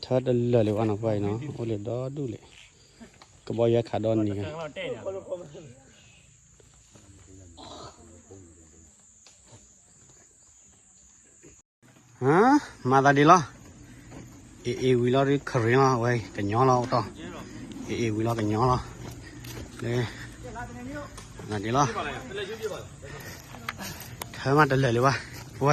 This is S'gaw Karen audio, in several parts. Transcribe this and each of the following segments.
ထၢတလၢာ်လံဝဲနီၤ ပှၤအံၤနီၤ အိၣ်လံဒီဒူၣ်လံ, ကဘီယူၤခးဒီနံၤဂၤ မၤသးဒ်လီၤ, အ့ၣ်အ့ၣ်ဝံၤလီၤဒုးခရံာ်လီၤ အဝဲကညီလီၤအိၣ်တီၢ်, အ့ၣ်အ့ၣ်ဝံၤလီၤကညီလီၤ, လၢ, မၤသးဒ်လီၤ, ထၢမးတလၢာ်လံဝဲ, ပှ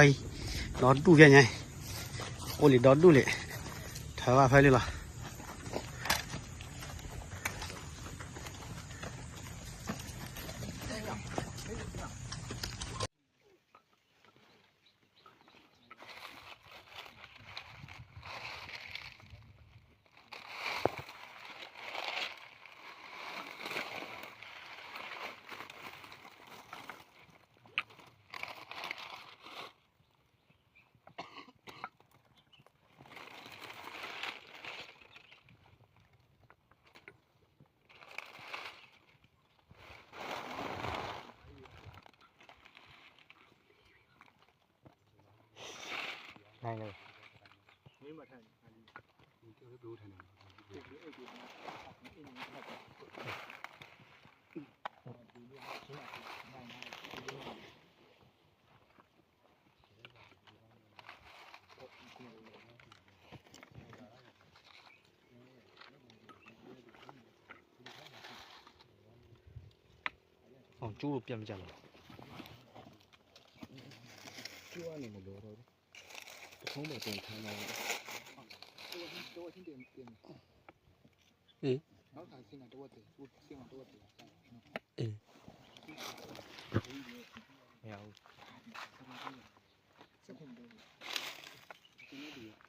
ၤအံၤ, ဒီဒူၣ်ယဲၢ်ညါ, အိၣ်လံဒီဒူၣ်လံ, ထၢဘၣ်ဖဲလံလီၤ. အကၠိပျၢ်မ့ၢ်ကလီၤ, ကၠိန့ၣ်မ့ၢ်လီၤ, ပဖုံးဘၣ်တဲထါလီၤ, အ့ၣ်, အ့ၣ်, မ့ၢ်, တ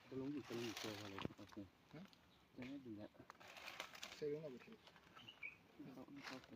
လုံးယူၤတလုံးယူၤကၠီဝဲလၢ, တလုံးယူၤလၢ, တလုံးယူၤလၢ, တလုံးယူၤလၢ,